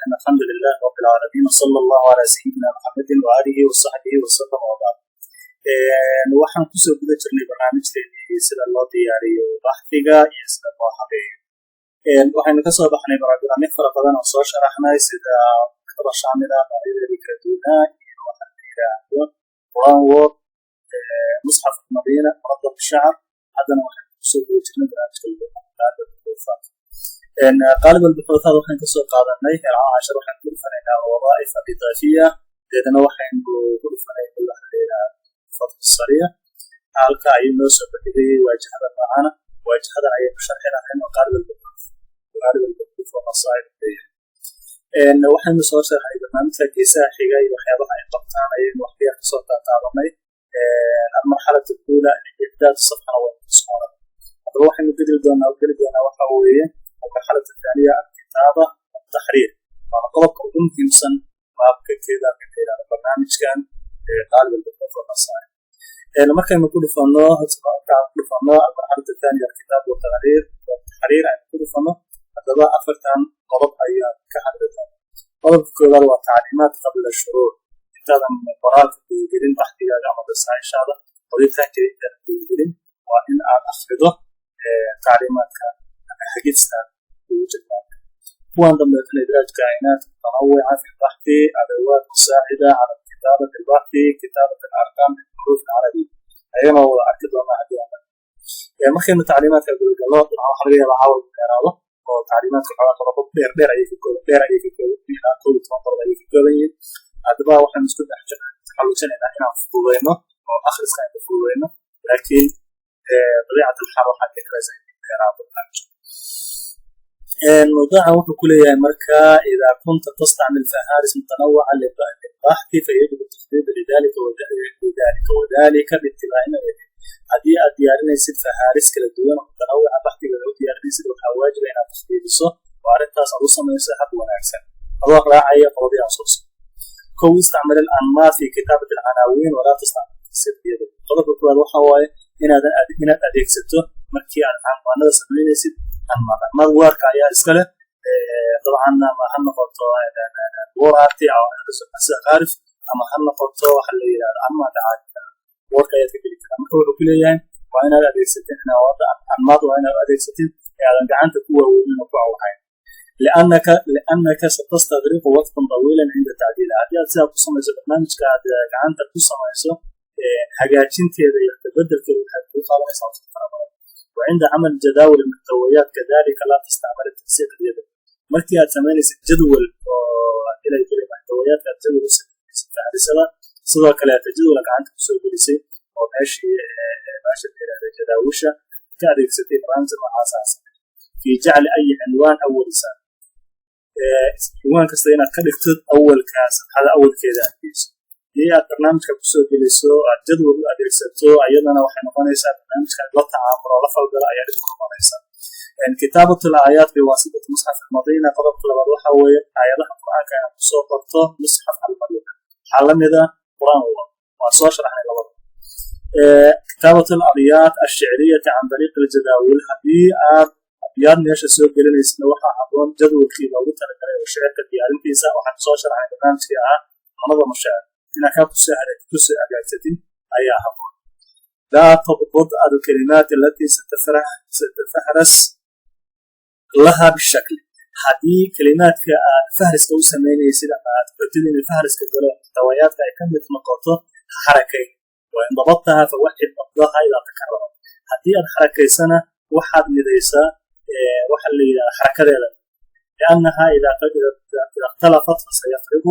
الرحيم، الحمد لله رب العالمين، وصلى الله على سيدنا محمد وآله وصحبه وسلم، وبعد. Waxaan kusoo guda jirnay barnaamijkeenii sida loo diyaariyo baxdiga iyo sida loo habeeyo. Waxaynu kasoo baxnay barnaamijyo fara badan oo soo sharaxnay, sida Maktaba Shaamila noocyadeedii kala duwanaa iyo waxa la yidhaahdo Quran Word, Musxaf Madiina, Muradab Shacr. Haddana waxaynu kusoo guda jirnay barnaamijka Buxuufaat. Qaalib albuxuuthaat waxaan kasoo qaadanay cashar. Waxaan ku dhufanaynaa wadaaif alidaafiya, deedna waxaynu ku dhufanaynay waxa la yidhaahdo fatxu sariya. Halka ayuu noo soo bandhigayay waajahada noocana. Waajahadan ayaynu sharxi lahayn oo qaalib albuxuuf, qaalib albuxuuf oo qasaa'id leeyahay. Waxaynu soo sharxay barnaamijka geesaha xiga iyo waxyaabaha ay qabtaan ayaynu wax yar kasoo taataabanay. Almarxalatu al-uula, icdaad safxana, waynu kusoo oran. Haddaba waxaynu geli doonaa waxa weeye almarxalatu athaaniya, alkitaaba altaxriir, waana qodobka ugu muhiimsan baabka keedaabka la yidhahdo barnaamijkan qaalib albuxuuf oo qasaa'id. Markaynu ku dhufano almarxalatu athaaniya, alkitaab watahriir wataxriir aynu ku dhufano, haddaba afartan qodob ayaan ka hadli doonaa. Qodobka koowaad waa tacliimaat qabla shuruuc. Intaadan qoraalka gudagelin baxdigaaga ama rasaaishaada qoritaankeeda intaadan gudagelin, waa in aad akhrido tacliimaadka ama hagista ugu jirta. Kuwan dambeetana idraaj kaa'inaat mutanawwica fi lbaxthi, adawaat musaacida cala kitaabati albaxthi, kitaabat alarqaam bilxuruuf alcarabiya, ayagana waa wada arki doonaa haddii aan. Markaynu tacliimaadka gudagalno, dabcan waxaa laga yaabaa caawa dheeraado oo tacliimaadka xoogaa qodobo dheer dheer ayay ka kooban, dheer ayay ka kooban, ilaa 11 qodob ayay ka kooban yihiin. Haddaba waxaynu isku dhex taxallujinaynaa inaan fududeyno oo akhriska aynu fududeyno, laakiin dabiicat alxaal waxaa dhici karaysa in dheeraado barnaamijka. موضوعا wuxuu ku leeyahay marka: إذا كنت تستعمل فهارس متنوعة للبحث فيجب التخطيط لذلك وذلك باتباع ما يلي. Haddii aad diyaarinaysid fahaaris kala duwan oo mutanawwica baxdiga u diyaarinaysid, waxaa waajiba inaad takhdiidiso oo arrintaas aad u samayso hab wanaagsan adoo raacaya qodobada aan soo socdo. Kow, استعمل الأنماط في كتابة العناوين ولا تستعمل التنسيق اليدوي. Qodobka koowaad waxa waaye inaad adeegsato markii aad cinwaanada samaynaysid anmaad. Anmaad Wordka ayaa iska leh dabcan, ama ha noqoto WordArt sida qaarif, ama ha noqoto waxa la yidhahdo anmaadka caadiga. Wordka ayaad ka geli karaa. Marka wuxuu ku leeyahay waa inaad adeegsatid anmaad, waa inaad adeegsatid ee aadan gacanta ku waaweynin oo ku awhayn، لأنك ستستغرق وقتا طويلا عند تعديلها. Haddii aad sidaa ku samayso barnaamijka aad gacanta ku samayso, hagaajinteeda iyo tabedelkeeda waxay kuu qaadanaysaa waqti fara badan. وعند عمل جداول المحتويات كذلك لا تستعمل التنسيق اليدوي. Markii aad samaynaysid jadwal oo ilay kale maxtawayaadka aad jadwal u samaynaysid fahrisada, sidoo kaleeta jadwala gacanta kusoo gelisay oo meeshii meesha la yidhahda jadaawisha ka adeegsatay, barnaamijka noocaas aa samay. في جعل أي عنوان أول سنة، cinwaan kasta inaad ka dhigto awalka safxada awalkeeda aad geyso. Haddii aad barnaamijka kusoo geliso, aad jadwal u adeegsato, ayadana waxay noqonaysaa barnaamijka la tacaamulo oo la falgalo ayaa dhib ku noqonaysa. كتابة الآيات بواسطة مصحف المدينة. Qodobka labaad waxa weeye aayadaha Qur'aanka inaad kusoo qorto Musxaf Almadiina. Waxaa la mida Qur'aan, waa soo sharaxnay labada. كتابة الأبيات الشعرية عن طريق الجداول. Haddii aad abyaad meesha soo gelinaysana, waxaa habboon jadwalkii loogu talagalay oo shicirka diyaarintiisa. Waxaan soo sharaxnay barnaamijkii ahaa manadama shicir, inaad kaa kusoo hagaagsatid ayaa habboon. لا تضبط الكلمات التي ستفهرس لها بالشكل. Haddii kalimaadka aad fahriska u samaynaysid ama aad rabtid in fahriska galo muxtawayaadka ay ka mid noqoto, xarakayn. وإن ضبطتها فوحد ضبطها إذا تكررت. Haddii aad xarakaysana, waxaad midaysaa waxa la yidhahda xarakadeeda، لأنها إذا اختلفت فسيفرق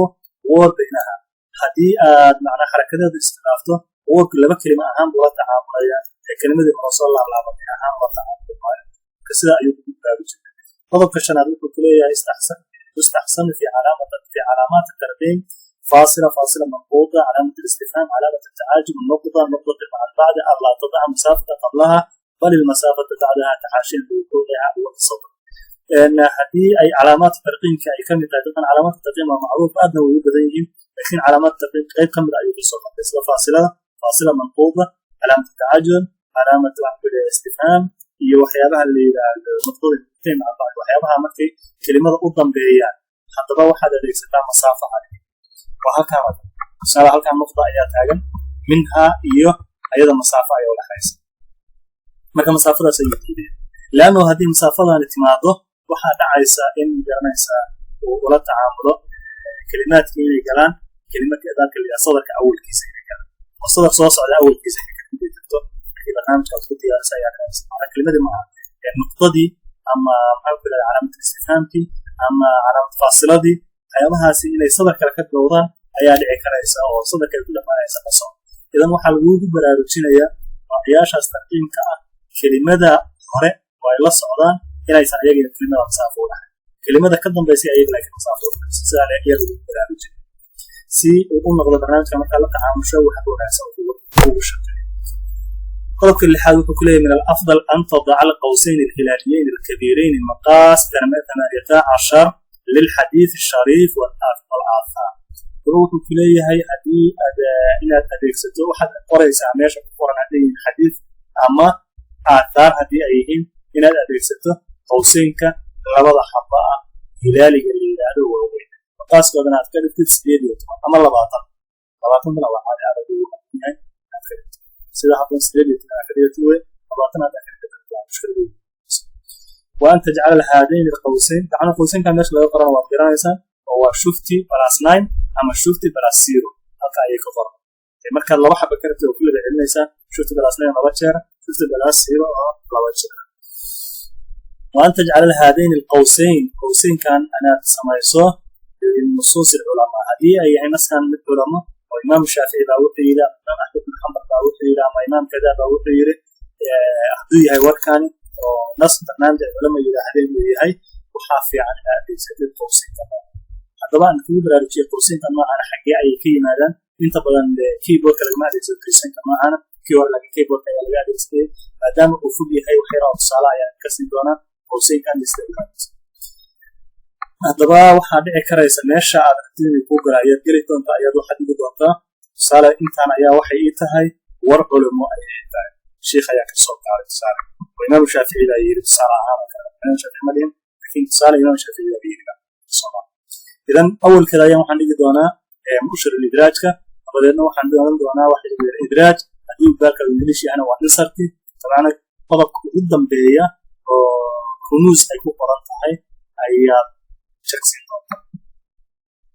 Word بينها. Haddii aad macnaa xarakadeedu iskhilaafto, Wordku laba kelima ahaan buu la tacaamulaya ee kelimadii hore soo laalaabatay ahaan la tacaamuli maayo. Marka sidaa ayuu ku baabi jiray. Qodobka shanaad wuxuu ku leeyahay: يستحسن في علامات الترقيم فاصلة، فاصلة منقوطة، علامة الاستفهام، علامة التعجب، النقطة، نقطة مع البعد، ألا تضع مسافة قبلها بل المسافة بعدها تحاشيا لوقوعها أول السطر. إن haddii ay calaamaad tarqiimka ay kamid tahay, dabcan calaamaad tarqiim waa macruuf, aadna way u badan yihiin, laakiin calaamaad tarqiim qayb kamid ayuu kasoo qabtay, sida faasilada, faasila manquuda, calaamatu tacajub, calaamatu waxaan ku leeyahay istifhaam iyo waxyaabaha la yidhaahdo nuqdada, nuqtayn maca bacd. Waxyaabaha markay kelimada u dambeeyaan Haddaba waxaad adeegsataa masaafa hadi waa halkaan, tusaale halkaan nuqda ayaa taagan, minhaa iyo ayada masaafa ayaa udhaxaysa. Marka masaafadaas ayuu diidaya, leanno haddii masaafadani timaado waxaa dhacaysa in garanaysaa uu ula tacaamulo kelimaadka inay galaan kelimadka baabka la sadarka awalkiisa inay galaan oo sadar soo socda awalkiisa inay intay tagto. Markii barnaamijka aad ku diyaarisa ayaa dhacaysa, maanaa kelimadii maaha, nuqdadii ama maxaa ku yidhahda calaamatu istifhaamkii ama calaamad faasiladii, waxyaabahaasi inay sadar kale ka bilowdaan ayaa dhici karaysa oo sadar kale ku dhamaanaysa ka socda. Idan waxaa lagugu baraarujinayaa noocyaashaas tarqiimka ah kelimada hore oo ay la socdaan inaysan ayaga iyo kelimada masaafo u dhaxayn, kelimada ka dambaysa ayaga laakiin masaafo u dhaxaysa. Sidaa ayaa lagu baraarujinaya si uu u noqdo barnaamijka markaa la tacaamusho wax wanaagsan ugu shaqeeyo. Qodobka lixaad wuxuu ku leeyahay: min alafdal an tadaca alqawsayn alhilaaliyeyn alkabiirayn maqaas 18 lilxadiith ashariif walaathaar. Wuxuu ku leeyahay haddii aad inaad adeegsato waxaad qoraysaa meesha ku qoran hadday yihiin xadiith ama aathaar, haddii ay yihiin inaad adeegsato qawseynka labada xaba ah hilaaliga la yidhaahdo waaweyn, maqaaskoodana aad ka dhigtid 18 ama 20. 20-kana waa caadi adag ugu yahay aad ka dhigtid sida habboon 18 aad ka dhigatid wey, 20 aad ka dhigtid waa mushkilad weyn. Wa an tajcala haadayn alqawsayn, macna qawsaynka meesha laga qorana waad garanaysaa oo waa shift plus 9 ama shift plus 0, halka ayay ka qoran. Markaad laba xaba ka rabtid oo kulliba celinaysaa shift plus 9 laba jeer, shift plus 0 oo laba jeer. Wa an tajcala haadayn alqawsayn, qawsaynkan inaad samayso linusuus alculamaa haddii ay yahay naskan mid culamo oo Imaam Shaafici baa wuxuu yidhi ama Imaam Axmed bin Xambal baa wuxuu yidhi ama imaam kada baa wuxuu yidhi, hadduu yahay warkani oo nas barnaamij ay culamo yidhaahdeen uu yahay, waxaa fiican inaad adeegsatid qawsaynka noocan. Haddaba aan kugu baraarujiyay qawsaynka noocana xaggee ayay ka yimaadaan? Inta badan keyboardka lagama adeegsado qawsaynka noocana, kii hore laakiin keyboardka ayaa laga adeegsaday. Maadaama uu fog yahay, wax yar oo tusaale ayaan ka siin doonaa qawsaynkan sida loo adeegsado. Haddaba waxaa dhici karaysa meesha aad rabtid inay kuu gala ayaad geli doontaa, ayaad waxaad dhigi doontaa tusaale intaan ayaa waxay ii tahay war culimo ayay ii tahay, sheikh ayaa kasoo qaaday tusaale oo Imaam Shaafici baa yiri tusaale ahaan oo kale. Imaam Shaafici ma dhihin, laakiin tusaale Imaam Shaafici baa yiri. Idan awalkeeda ayaan waxaan dhigi doonaa mushir idraajka, dabadeedna waxaan doonan doonaa waxa la yidhahda idraaj. Haddii baalka English yahana waa insert. Dabcan qodobka ugu dambeeya oo rumuus ay ku qoran tahay ayaad jagsin doontaa.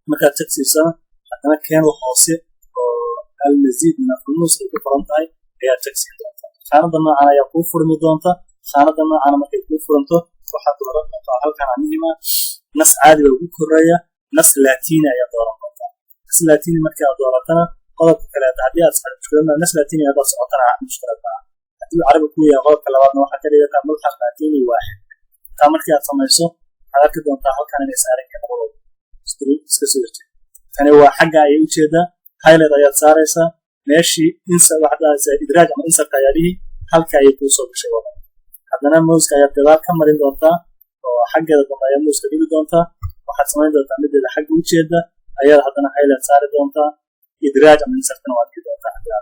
Markaad jagsiisana haddana keen hoose oo almaziid min arumuus ay ku qoran tahay ayaad jagsin doontaa. Khaanada noocan ayaa kuu furmi doonta. Khaanada noocana markay kuu furanto waxaad dooran doontaa halkan muhiima nas caadi baa ugu koreeya, nas latini ayaad dooran doontaa. Nas latini markii aad dooratana, qodobka kaleeta haddii aad mushkilad nas latini haddaad socotana mushkilad maaha. Haddii carabi ku yahay, qodobka labaadna waxaad ka dhigataa mulxaq latini waaxid. Taa markii aad samayso waxaad arki doontaa halkan inay saaran yihiin labadooda iska soo horjeeda. Tani waa xagga ayay ujeedaa. Highlight ayaad saaraysaa meeshii insa waxaad idraaj ama insert ayaa dhihi, halka ayay kuu soo gashay wada. Haddana mouseka ayaad gadaal ka marin doontaa oo xaggeeda dambe ayaad mouseka dhigi doontaa. Waxaad samayn doontaa mideeda xagga ujeeda ayaad haddana highlight saari doontaa, idraaj ama insertna waad dhigi doontaa.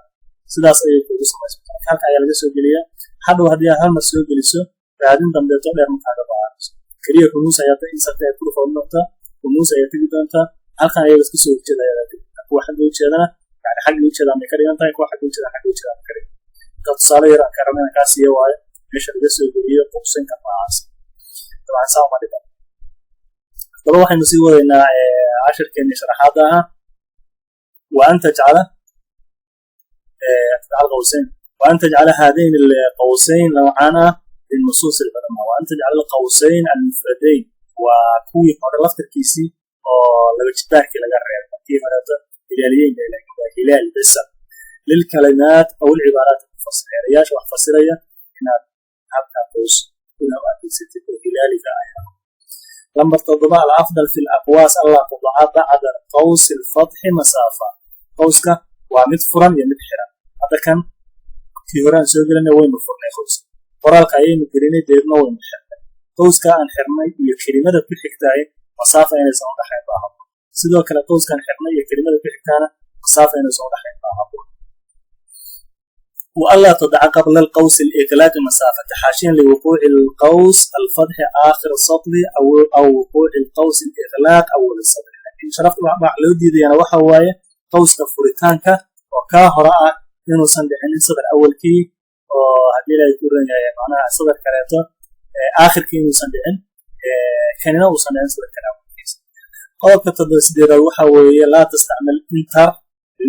Sidaas ayay kuugu samaysan. Halka ayaa laga soo geliyaa. Hadhow haddii aad hal mar soo geliso, raadin dambeeto dheer markaaga baahanayso, keliya rumuus ayaad insert ayaad ku dhufan doontaa, rumuus ayaad tegi doontaa, halkan ayaga iska soo horjeeda ayaad tegi doontaa. Kuwa xagga ujeedana yani xagga ujeeda may ka dhigan tahay, kuwa xagga ujeeda xagga ujeeda may ka dhigan. Marka tusaale yar aan ka rabna inaan kaa siiyo waayo meesha laga soo geliyo qubsinka noocaas. Dabcan saa uma dhiban. Haddaba waxaynu sii wadaynaa cashirkeennii sharaxaadda ahaa. Wa an tajcala qawsayn, wa an tajcala haadayn alqawsayn nawcaan ah linusuus alculamaa, wa an tajcala alqawsayn almufradayn, waa kuwii hore laftarkiisii oo laba jibaarkii laga reebay, kii horeeto hilaaliyeyn bay, laakiin waa hilaal bisa, lilkalimaat aw alcibaaraat almufasira, erayaasha wax fasiraya inaad halkaa qows una u adeegsatid oo hilaaliga ah. Lambar 7: alafdal fi alaqwaas allaa tadaca bacda qawsi alfatxi masaafa. Qawska waa mid furan iyo mid xiran. Hadda kan kii hore aan soo gelinay waynu furnay qawska, qoraalka ayaynu gelinay, deedna waynu xirnay. Qawska aan xirnay iyo kelimada ku xigtaay masaafa inaysan u dhaxayn baa habboon. Sidoo kale qawskaan xirnay iyo kelimada ku xigtaana masaafa inaysan u dhaxayn baa habboon. وألا تضع قبل القوس الإغلاق مسافة تحاشيا لوقوع القوس الفتح آخر السطر أو وقوع القوس الإغلاق أول السطر. لكن شرفت wax loo diidayana waxa waaye qowska furitaanka oo kaa hore ah inuusan dhicinin sadar awalkii, oo haddii Ilaahay ku ran yahay macnaha sadar kaleeto aakhirkii inuusan dhicin, kanina uusan dhicin sadar kale awalkiisa. Qodobka toddoba sideedaad waxa weeye laa tastacmil enter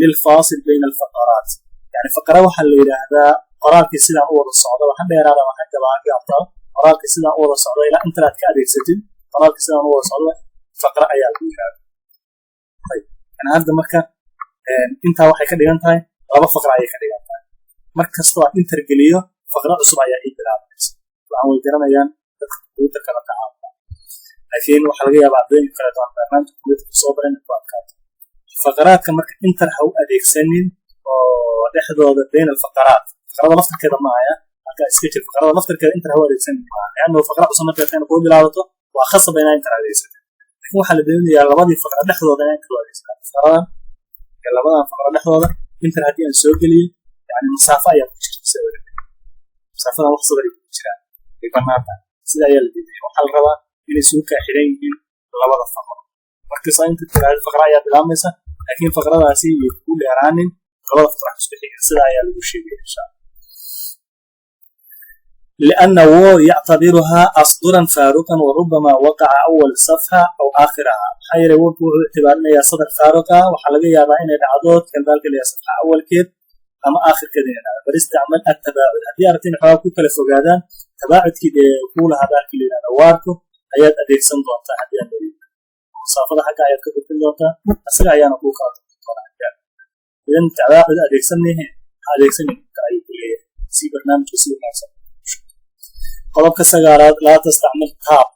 lilfaasil bayna alfaqaraat. Yani faqara waxaa la yidhaahdaa qoraalkii sidaan u wada socdo, waxa dheeraada waxa gaabta, qoraalkii sidaan u wada socdo ilaa inta aad ka adeegsatid, qoraalkii sidaan u wada socdo faqra ayaa lagu yidhahdaa. Yani hadda marka intaa waxay ka dhigan tahay laba faqra ayay ka dhigan tahay. Mar kastoo aan enter geliyo, faqra cusub ayaa ii bilaabanaysa. Waxaan way garanayaan dadka computerka la tacaamula, laakiin waxaa laga yaabaa ardooyinka kaleeto aan barnaamijka computerka soo baran inay ku adkaato faqraadka. Marka enter ha u adeegsanin oo dhexdooda bayn alfaqaraat, faqrada laftarkeeda maaya marka iska jir, faqrada laftarkeeda enter ha u adeegsanin maaha, lianno faqra cusub markay tahay kuu bilaabato waa khasab inaa enter adeegsatid. Laakiin waxaa la doonayaa labadii faqra dhexdooda inaa enter u adeegsataa. Faqradan iyo labadan faqra dhexdooda enter haddii aan soo geliyo, yani masaafo ayaa ku jirta, sida masaafadan wax sadar ku jiraan way bannaan tahay. Sida ayaa la diidaya. Waxaa la rabaa inay isugu kaa xiran yihiin labada faqro. Markasta inta tiraahdo faqra ayaa bilaabmaysa, laakiin faqradaasi iyo ku dheeraanin labada faqra isku xiga. Sida ayaa lagu sheegaya insha Allah. لأن Word يعتبرها أسطرا فارقا وربما وقع أول صفحة أو آخرها. Maxaa yeelay Wordku wuxuu ictibaarinayaa sadar faaruqa, waxaa laga yaabaa inay dhacdo kan baalka la safxa awalkeed ama aakhirkeed inay dhacdo. بل استعمل التباعد. Haddii aragti in xoogaa ku kala fogaadaan, tabaacudkii dee kuu lahaa baalka la yidhahdo Wordku ayaad adeegsan doontaa. Haddii aad masaafada xagga ayaad ka gudbin doontaa, asaga ayaana kuu kala doonaa. Idan tabaacud adeegsanayhe ha adeegsanin ayuu ku leeyahay si barnaamijka si wanaagsan. Qodobka sagaalaad: laa tastacmil tab.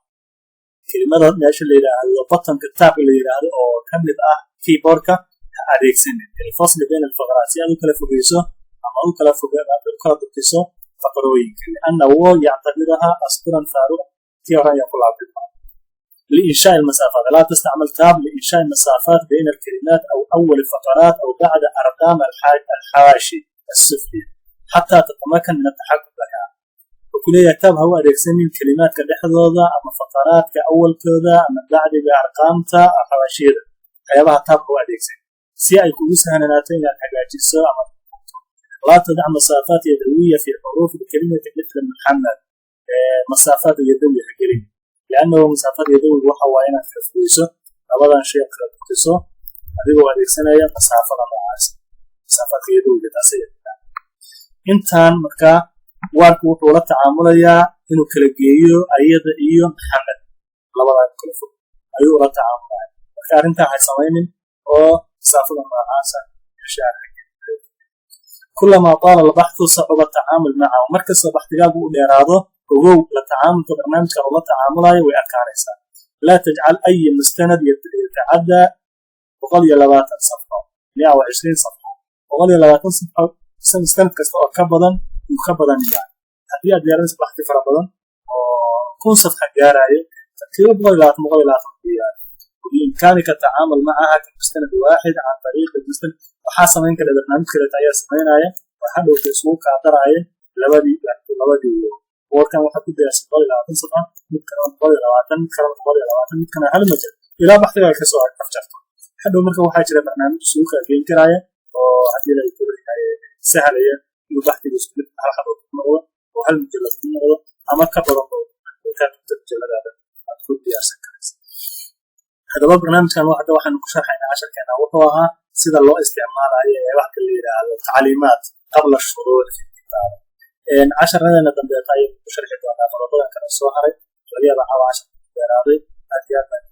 Kelimada meesha la yidhaahdo buttonka tab la yidhaahdo oo ka mid ah keyboardka ha adeegsanin الفصل بين الفقرات, si aad u kala fogeyso ama u kala kala durkiso faqrooyinka. لأن Word يعتبرها أسطرا فارغة. Tii hore ayaa ku laabtay. لإنشاء المسافات، لا تستعمل tab لإنشاء المسافات بين الكلمات أو أول الفقرات أو بعد أرقام الحواشي السفلية حتى تتمكن من التحكم بها. وكلية tab ha u adeegsanin kalimaadka dhexdooda ama faqaraadka awalkooda ama bacdiga arqaamta xawaashiyada. Waxyaabaha tab ha u adeegsanin si ay kugu sahlanaato inaad hagaajiso ama لا تضع مسافات يدوية في حروف الكلمة مثل محمد. مسافات يدوية hagelin, لأنه مسافات يدوي waxa waa inaad kala fogeyso labadan shay, kala durkiso adigoo adeegsanaya masaafada noocaas, masaafaadka yadowiga taas. Intaan markaa Wordku wuxuu la tacaamulayaa inuu kala geeyo ayada iyo Maxamed, labadaa kala fog ayuu ula tacaamulaya. Marka arrintaa hay samaynin oo masaafada noocaasa. كلما طال البحث صعب التعامل معه. Markastoo baxdigaagu u dheeraado, ogow la tacaamulka barnaamijka ula tacaamulayo way adkaanaysaa. لا تجعل أي مستند يتعدى 120 صفحة، 120 صفحة. 120 صفحة mustanad kasta oo ka badan wuu ka badanaya. Haddii aad diyaarinayso baxti fara badan oo 1000 safxa gaarayo, tartiibo 120 120 diyaar. وبإمكانك التعامل معها كمستند واحد عن طريق المستند. Waxaa samayn kara barnaamij kaleeto ayaa samaynaya, waxaa dhowta isugu kaa daraya labadii. Wordkan waxaad ku diyaarsan 120 safxa, mid kalena 120, mid kalena 120, mid kalena hal majal ilaa baxtiga ay kasoo afjarto. Hadhow marka waxaa jira barnaamij isugu kaa geyn karaya oo haddii la sahlaya inuu baxtiga isku mid hal xabo ku noqdo oo hal mujalad ku noqdo ama ka badan oo mujaladaada aad ku diyaarsan karaysa. Haddaba barnaamijkan hadda waxaanu ku sharxaynaa, casharkeena wuxuu ahaa sida loo isticmaalayo ee wax la yidhaahdo تعليمات قبل الشروع في الكتابة. Casharadeenna dambeeta ayaynu ku sharxi doonaa qodobadan kale soo haray. Laga yaabaa caawa casharka ku dheeraaday. Aad iyo aad baan